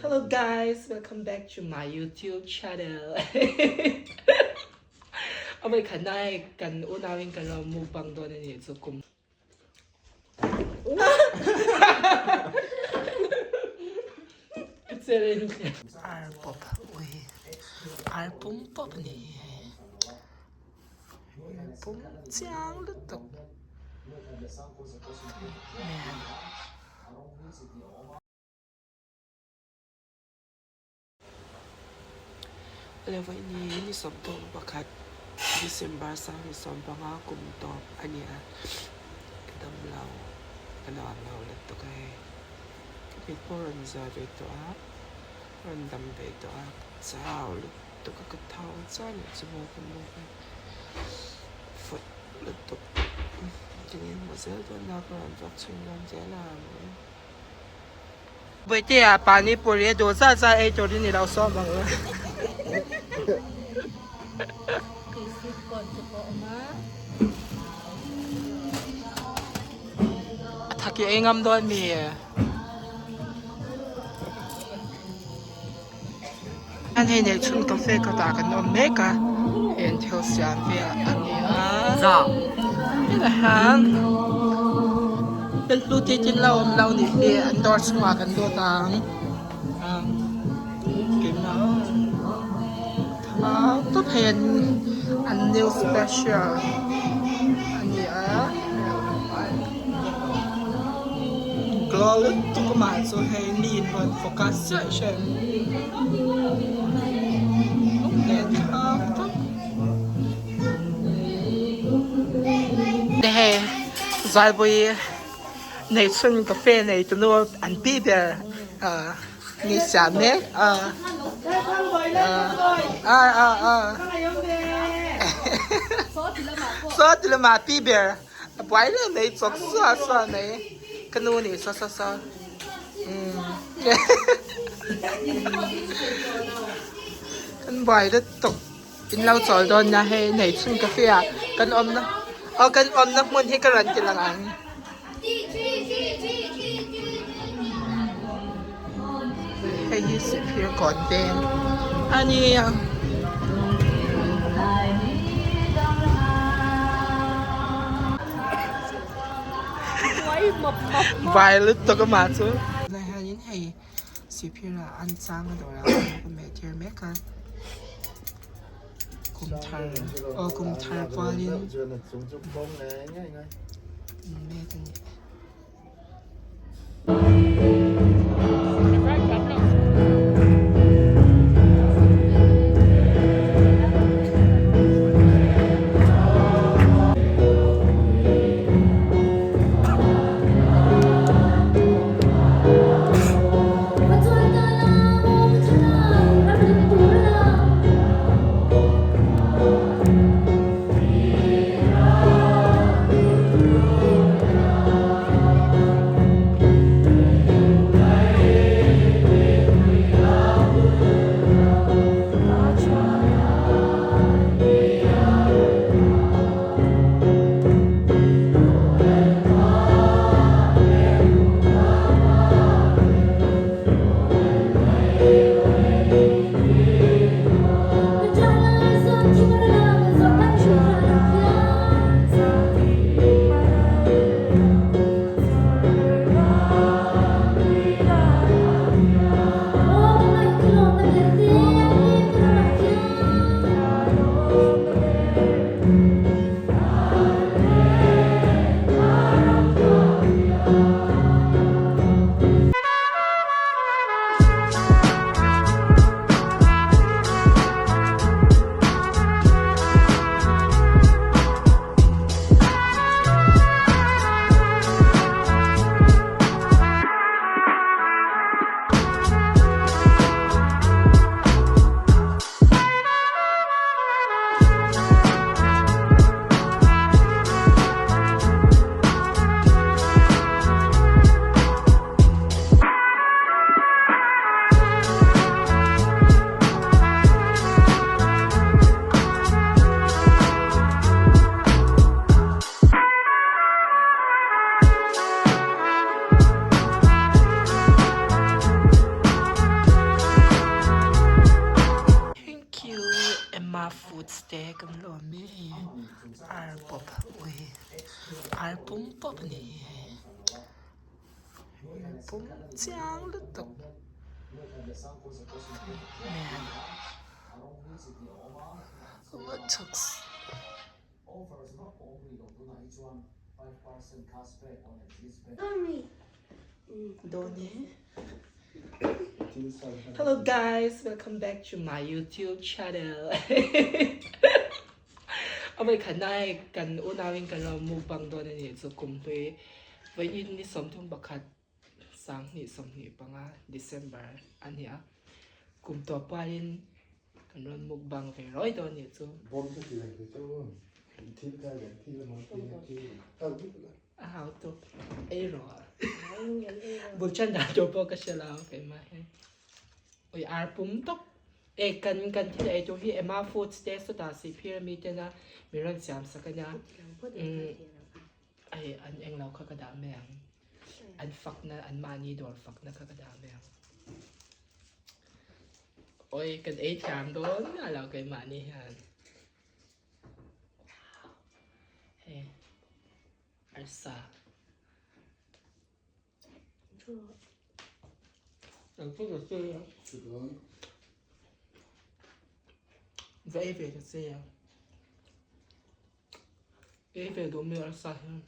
Hello guys, welcome back to my YouTube channel. A voi khat na hei kan unau in kan lo mukbang dawn a nih chu kum. Ar pawp ui ar pum pawp a nih hi hei pum chiang lutuk nen. Levaini ni 21 December 2015 kum tawp a ni a, ka dam lo, ka nuam lo lutuk a hei. Ka mit pawh rawn zar ve tawh a, rawn dam ve tawh a, ka chau lutuk a, ka thau chiah loh chu maw ka mu hi fuih lutuk. Tinge hmuh zel dawn a, ka rawn vlog chhun zawm zel ang. Bawihtea pani puri a duh zat zat ei turin i lo sawm ang u. A thak i ei ngam dawn mi? An hei neih chhun cafe kawtah kan awm mek a, hei an thil siam vel a ni a. Hetah hian thil hlu te la awm lo nih hi an dawr chhungah kan lut ang a tawp hei an new special a ni a. Glow lutuk a mah chu hei mi in rawn focus chiah hre lung thlak tak hei zaipui nei chhun cafe nei tunu an pi ber ah ni siam mek a ah ah ah saw ti lamah pi ber. A buai hle mai chawk suah suah mai ka nu nih saw saw saw umm kan buai lutuk in lo chawl dawn nia hei nei chhun cafe ah kan awmna aw kan awmna hmun hi ka rawn ti lang ang. Hei hi Sihphir kawn veng a nia. Vai lutuk amah chu. Tunah hianin hei Sihphir ah an chang a dawrah ka hmeh tir mek a. Kum thar aw kum thar pualin mek a ni. Foods te kan lawm e hei ar pawp ui ar pum pawp a ni hi hei ar pum chiang lutuk nen Dawn e. Hello guys, welcome back to my YouTube channel. Awai khanai kan unawin kan lo mukbang dawn ani chu kumhlui vawiin ni 31 2025 December ani a kum tawp pualin kan rawn mukbang ve rawi dawn ni chu. A hau tuk ei rawh bul chan dan tur pawh ka hre lo keimah hi ui ar pum tawp e kan kan thil ei tur hi Emma Foods te sawtah sihphir ami tena min rawn siam sak ania hei an englo kha ka dah mai ang an fakna an mahni dawr fakna kha ka dah mai ang oi kan ei thiam dawn miah lo keimahni hian. Hei arsa va ei ve ta che a ei ve duh mi arsa hian.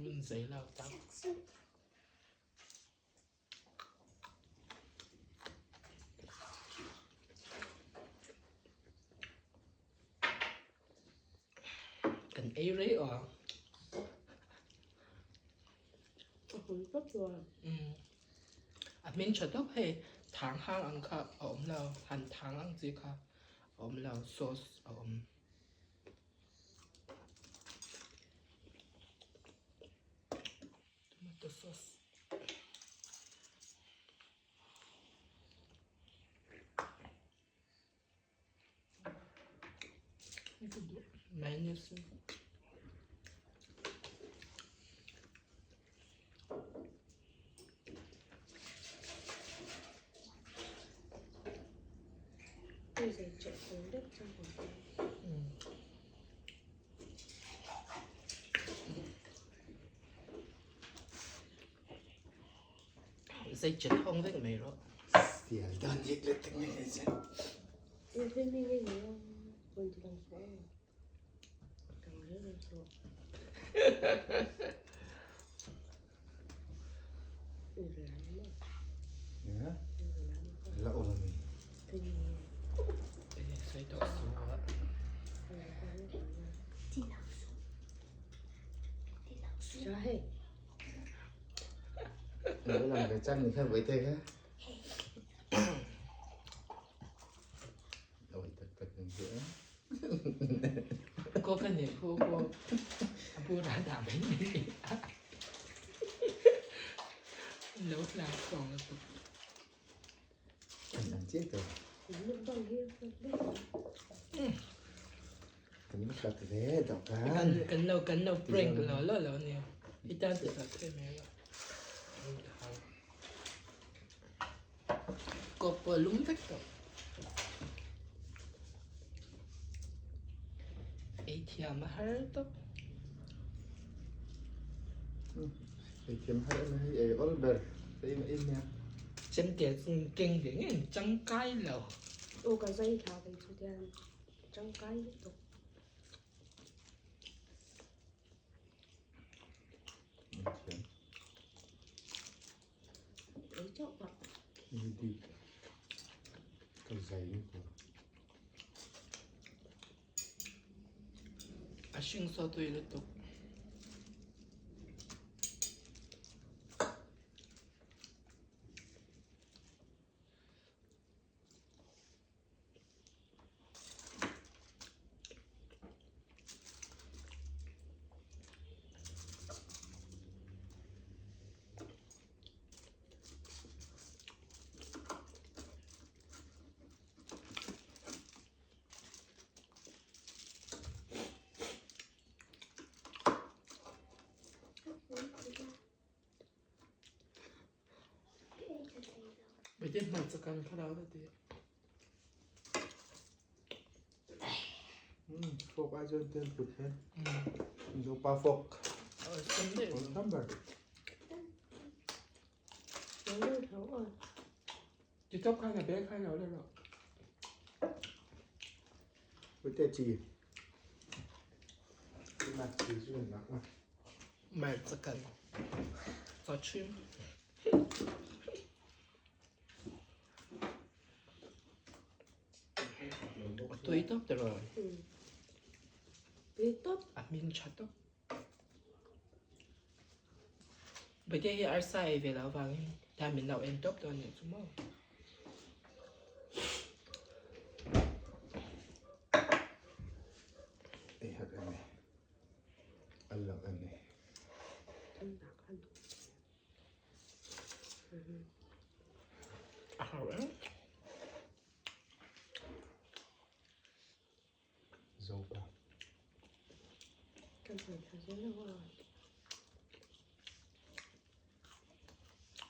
Min zei lo tak. Kan ei rei aw. A hming tha tawp hei thang hang ang kha a awm lo han thang ang chi kha a awm lo sauce a awm. Tomato sauce. Mayonnaise. Dây chật không vết mày rồi. Mỗi lần cái chân thì khác với thế khác. Ôi, thật thật dễ. Cô cái này cô cô cô đã đảm bánh mì. Nấu là còn là Mình làm chết rồi. Cái mất là thế đọc Kan kan lo kan lo prank lo lo lo nè. Itan ti sa thế mẹ lo. Ko po lum vek tawh. Ei thiam a har tawp. Ei thiam har em hei ei awl ber. Ei mà in nha. Chem te chung keng ve nge tangkai lo. Aw ka zai thla ve chu tian tangkai lutuk. Ei chauh pah. Ka zai lutuk. A hring saw tui lutuk. Pwede hmarcha kan kha lo ti. Fork ai chuan ten put hian. Zopa fork. Awlsam ber. Ti tawp khan a bag khan lo la rawh. Pwede chi. Tunah chi chu kan lak a. Hmarcha kan chaw thin. A tui tawp ta rawn. Tui tawp. A hming tha tawp. Bawihte hi arsa ei ve loh avangin tihian min lo en tawp dawn nih chu maw. Ei har a ni. A lang a ni. A hau em? Zopa.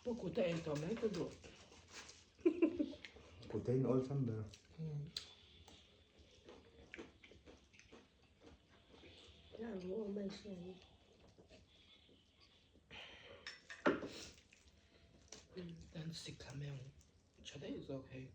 Pu kuta ei tawh mai ka duh. Kuta in awlsam ber. Dan sik thla mai ang tha daih zawk hei.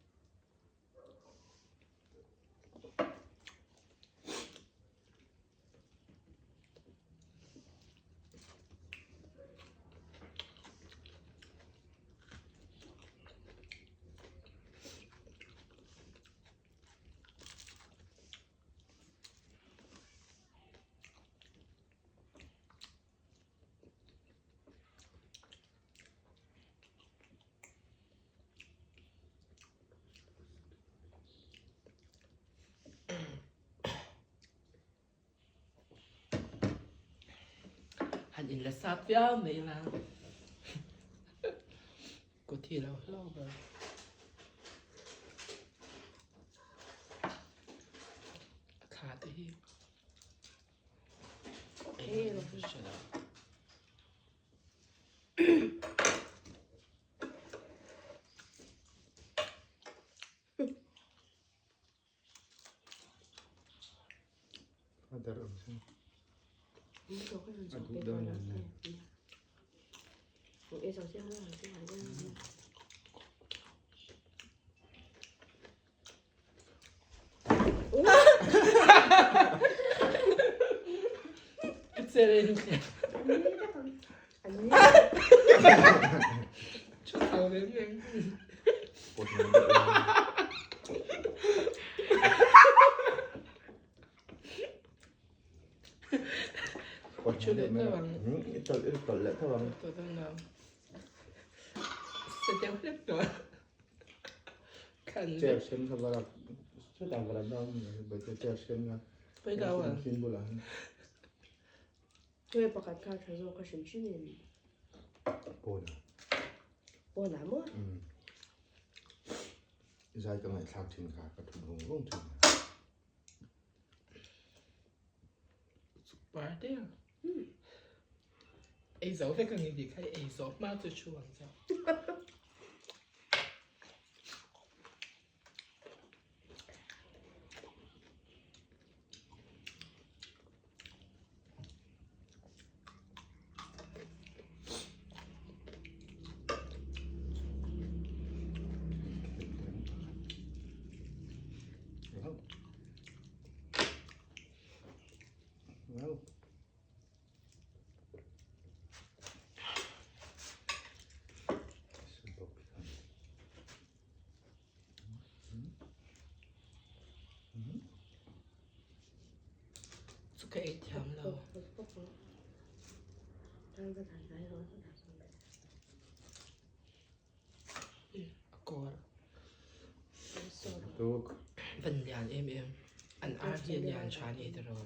Han in la sap viau mai ila kut hi lo hlo ber. A thla te hi. A darh ang chu. A duh dawn em ni? Chair sen kha va chutah va la dam ni chair sen kha machine bulah hian. Hei pakhat kha tha zawk a hrim hrim in. Pawnah. Pawnah maw? Zai ka ngaihthlak thin kha ka thu vung vung thin. Super te a. Ei zo vek ang i kha ei zo hma chu thu ang cha. Chu ka ei thiam lo. A kawr. Van lian em em. An ar hi a lian tha ni tiraw.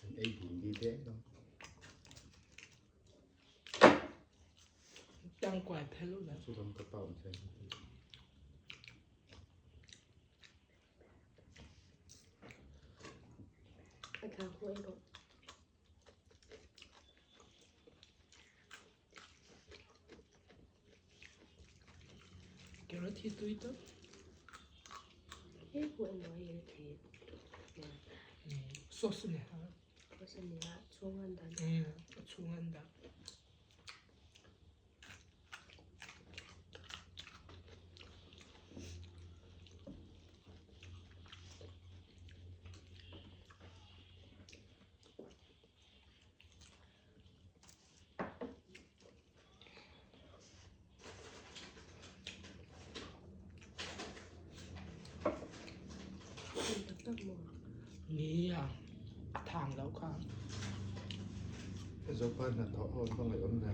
An ei dun bik em lo. Hello na. Chu lam ka pa awm thei. A thla khu ei rawh. Carrot hi tui tak. Hei pawh emaw hei a thei. Sauce a ni ha. Sauce a ni a, chhung an dah. A chhung an dah. Nia, a thang lo kha. Zopa hnathawh ho an va ngaihawm ve.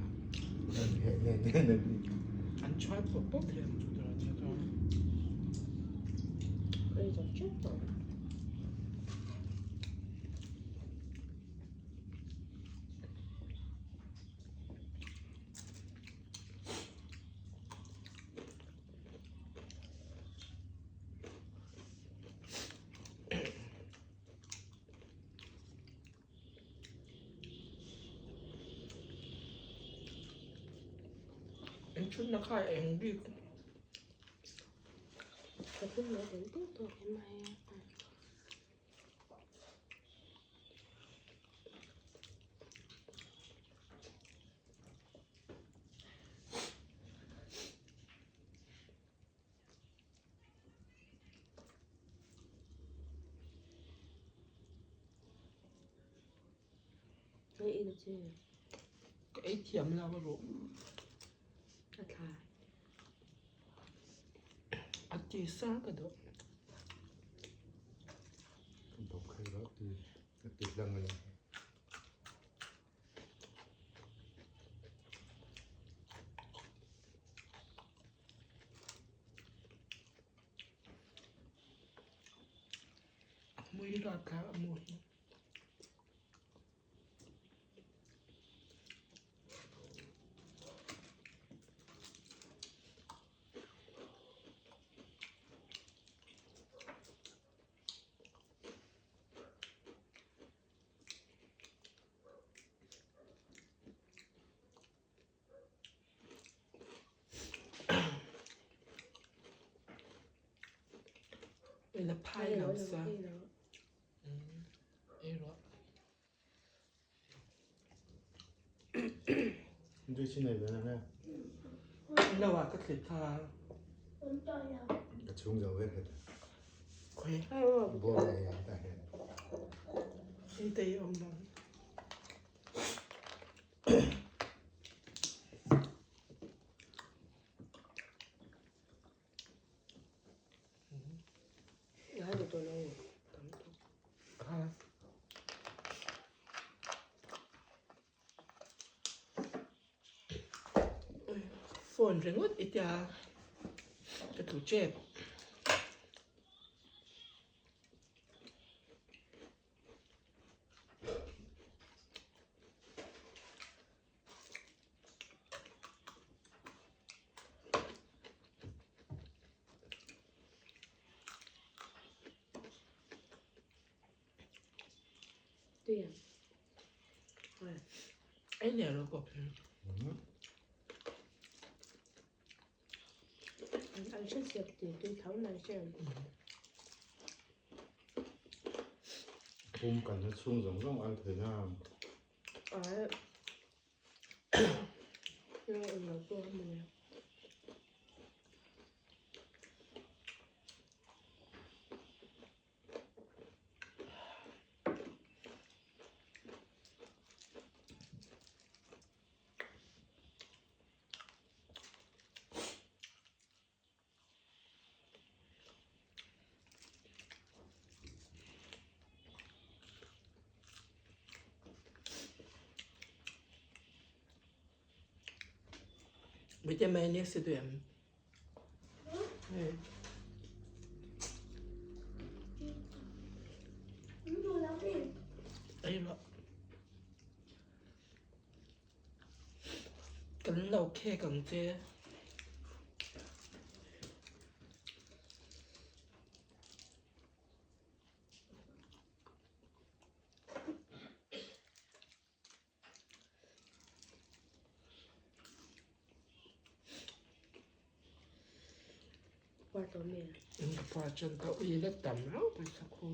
An heh nen nen an ni. An chhuat pawh pawh thei ang chu tura nia ka. Ei zo tep tawh. Eng chhunna kha eng bik. Ka thil leh tel tawk tawk em mai a. Hei i chi. Ka ei thiam lo a rawh. A thla. A ti sar ka duh. Bawk khai rawh ti a ti hlang a ni. A hmui ralthlak a mu hi. La phai lo sa. Ei rawh. Dui chi nei ve na nge. Lo ah ka thlit tha. Ka chhung zo vek het. Khoi. Bawr ei ah ta hian. Ei te i awm lo. Phone ringawt i tia ka tlu tep. Ei nia lo kawp hi. An hre siak ti tui tho nan hre. Pum kan na chhung zawng zawng al thei na. Ai. Lo lo pawh mawle. Miten mayonnaise i duh em? Ei rawh. Kan lo khek ang che. Puar tawh mi? In ka puar chuan ka ui la tam rauh pawisa khu.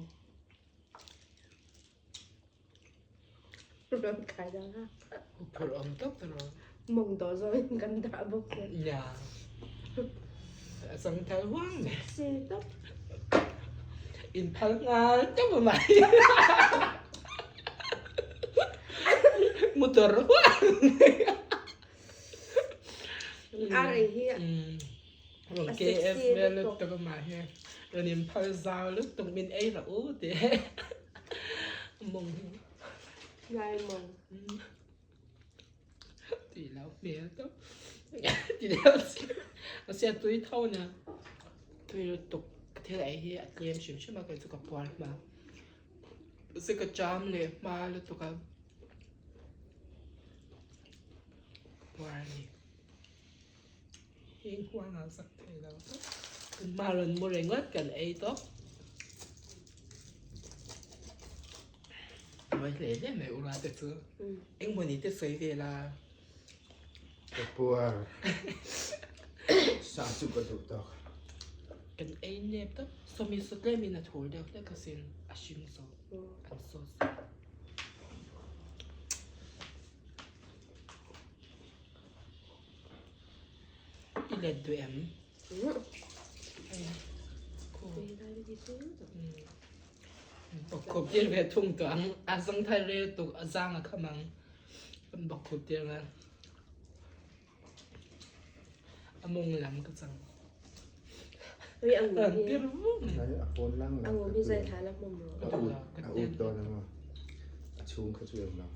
Rawn khai dang a. Huphurh awm tawp ta rawh. Mawng dawh zawngin kan dah bawk sia. Nia. A chang thal huang mai. Sexy tawp. In phal nghal tawp a mai. Motor huang. A rei hi Rawn KF vel lutuk a mah hi. Rawn in phal zau lutuk min ei rawh u ti. Mawng hi. Ngai mawng. Tui lo hmel tawp. Ti deuh si. A sia tui tho nia. Tui lutuk ka thil ei hi a tlem hrim hrim a kei chu ka puar hma. Se ka cham leh hma lutuk a. Puar a ni. Heng huang ah sak thei lo. Kan hma rawn mu ringawt kan ei tawp. Mawi hle hle mai ura te chu. Engmawni te sawi ve la. Ka puar. Sa chu ka duh tawk. Kan ei nep tawp. Sawmi saw tlemin a thur deuh hlek asin. A hring zawk. An sauce. I let duh em? Bawkkhup tir ve thung tawh ang. A zangthai rel tuk a zang a kham ang. Kan bawkkhup tir nga. A mawng lam ka chang. Ran tir vung. A pawn lang lang. Ang mi zai thla la hmum ro. A ut dawn ang a chhung kha chu em lo.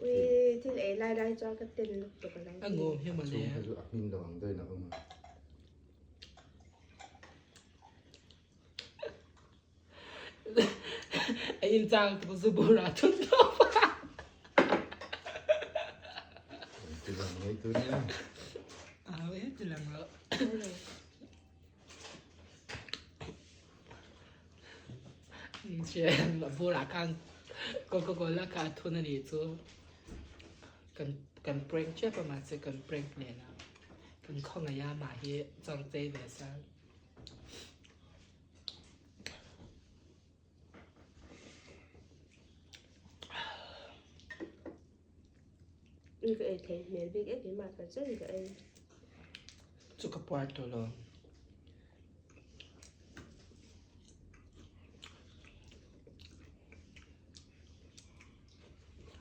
Ui thil ei lai lai chuan ka ten lutuk a lo A ngawm hi mawle. Chhung kha chu a hmin lo ang daih na awm a. A in chang tuk zu bura thun lo pa. Tilang ngei tu nia. A e tilang lo. Bulah khan Coca Cola kha a thun a nih chu kan prank tep a mahse kan prank nen a kan khawngaih a mah hi chuan chei ve sa. Ui ka ei thei hmel bik em em a ta chen ka ei. Chu ka puar tawh lo.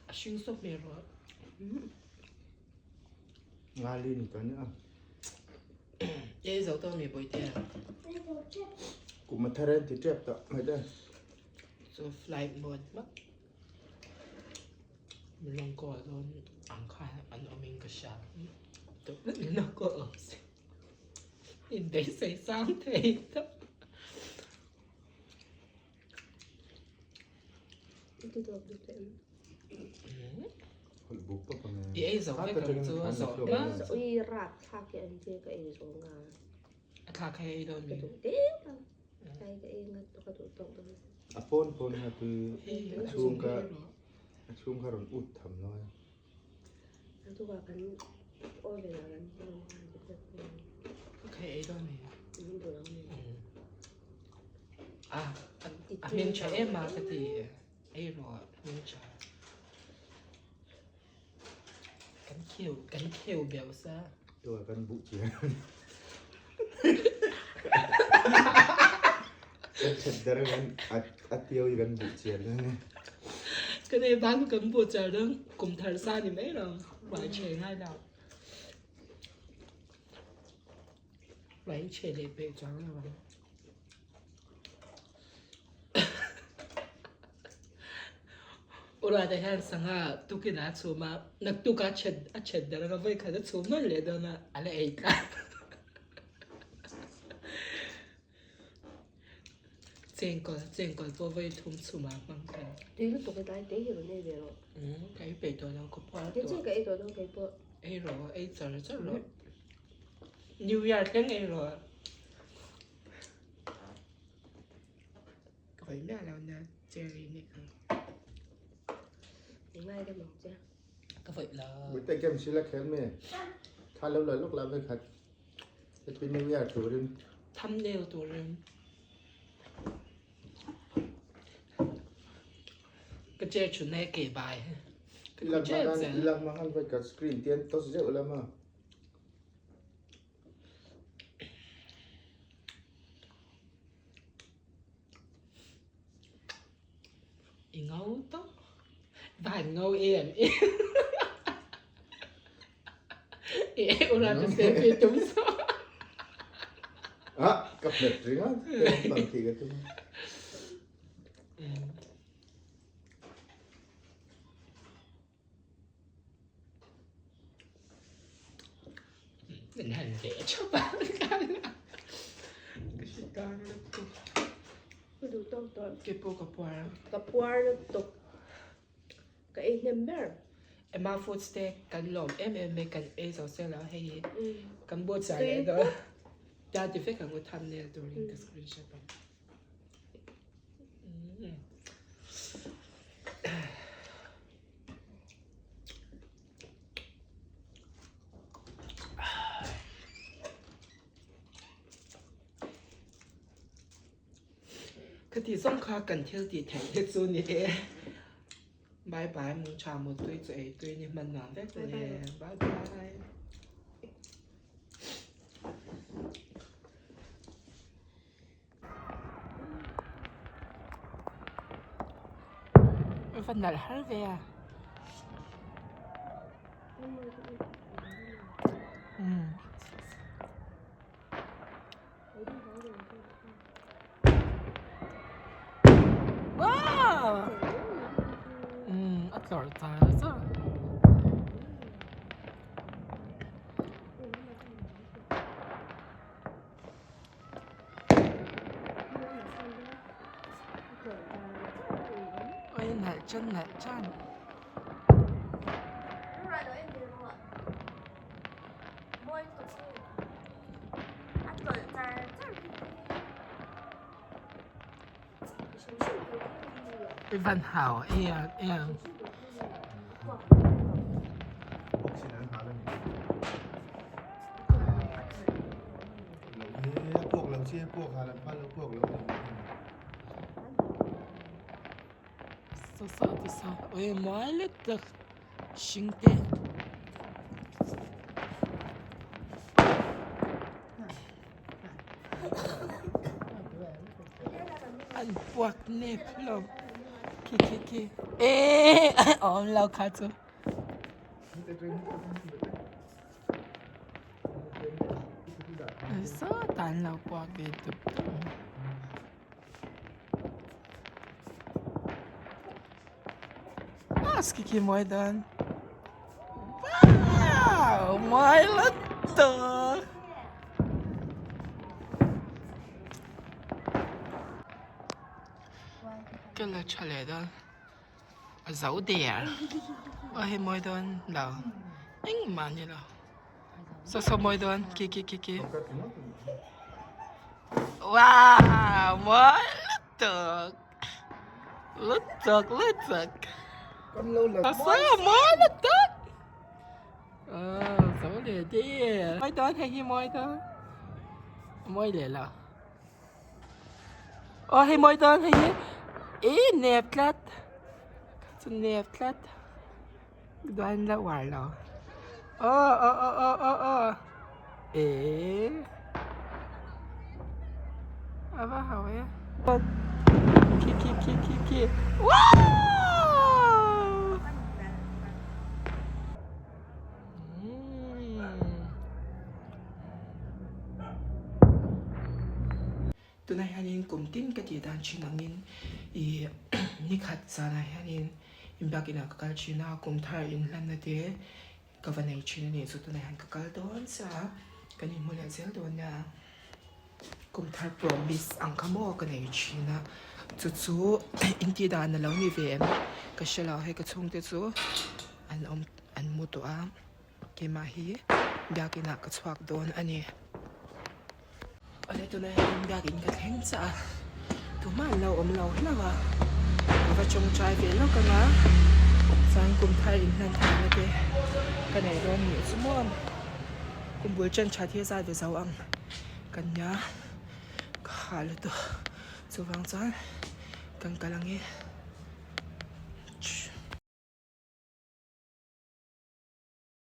A hring sawp hmel rawh. Nga li ni ta nia. Ei zo tawh mi bawihte. Kum a thar en ti tep tawh mai te. Chu flight mode hmak. Min rawn call dawn ang khan an awm in ka hria. Tawh min lo call awm se. Inbeisei sang thei tawh. I ei zo vek ang chu a zawh hma. Ui rap thlak hi an tia ka ei zo nga. A thlak hi ei dawn mi. Ka duh deuh a. Ai ka ei ngat ka duh tawk dawn. A phone phone nga tui a chhung kha a chhung kha rawn ut tham lo a. A tukah kan oven ah kan hmang a ti tlat mai. Ka ei dawn mi. Min duh lo mi. A a hming tha em a ka ti ei rawh hming tha. Kan kheu kan kheu beuh sa. Tukah kan buh chian. Kan chet der kan a tio i kan buh chian a ni. Kan ei bang kan buh chian dang kum thar sa ni mai lo. Ruai che ngai lo. Ruai che leh peh chuang lo ang. Ura te hian sangha tukin a chhum a, naktuk a chet a chet der anga vawi khat a chhum nawn leh dawn a, a la ei tlat. Chengkawl chengkawl pawh vawi thum chhum ah hmang thei. Tui lutuk e tlai te hi rawn ei ve rawh. Umm ka ei peih tawh lo ka puar tawh. Hei ka ei tawh dawn kei pawh. Ei rawh ei char char rawh. New Year thleng ei rawh. Ka vawi miah lo nia cherry nih kha. Ngai deuh ang che. Ka vawi lo. Buite game sila khel mi. Tha lo la lok la ve khat. Happy New Year turin. Thumbnail turin ka chair thutna hi ke bai ka chair zel. I lak hma khan vai ka screen te an toss zeuh lam a. I ngau tawp. Van ngau em em. E ura te selfie tum so. Ah, ka phet ringa. Bang thi ka tum. Min han ve chauh a ka hre tang lutuk. Ka duh tawk tawh. Ke pawh ka puar a. Ka puar lutuk. Ka ei hnem ber. Emma foods te kan lawm em em mai kan ei zo sel a hei hi kan buatsaih leh dawn ta ti vek ang u thumbnail turin ka screenshot ang. Ka tih zawng kha kan thil tih theih te chu ni e. Bye bye mung tha mut tui chu ei tui ni hman nuam vek le. Bye bye. Va nalh har ve a. Wow! A tlawrh char char. Oi nalh chan nalh chan. I van hau e e. Saw saw te saw oi mawi lutuk hring te. An puak nep hlawm khi khi khi eh a awm lo kha chu. Sawtah an lo puak ve dup dup mai. Khi khi mawi dawn. Wow! Mawi lutuk! Ka la tha leh dawn. A zo der. Aw hei mawi dawn lo. Engmah a ni lo. Saw saw mawi dawn. Khi khi khi khi. Wow! Mawi lutuk! Lutuk lutuk. Saw mawi lutuk! Aw zo leh der. Mawi dawn hei hi mawi dawn. Mawi leh lo. Aw hei mawi dawn hei hi ih nep tlat chu nep tlat duan la uar lo aw aw aw aw aw aw eh a va hau e khi khi khi khi khi wow. Tunah hianin kum tin ka tih dan thin angin ih nikhat zanah hianin inbiakinah ka kal thin a, kum thar inhlanna te ka va nei thin a ni. Chu tunah hian ka kal dawn chiah a, kan inhmu leh zel dawn nia. Kum thar promise ang kha maw ka nei thin a, chu chu intih dan a lo ni ve em ka hre lo hei ka chhungte chu an awm an mu tawh a. Keimah hi biakinah ka chhuak dawn a ni. Awle tunah hian biakin ka thleng chiah a, tumah an lo awm lo hlauh a, ka va tawngtai ve lawk ang a, chuan kum thar inhlan thaina te ka nei dawn nih chu maw. Kum bul ṭan ṭhat hi a zat ve zo ang ka nia. Ka ha lutuk. Chuvang chuan kan kal ang e.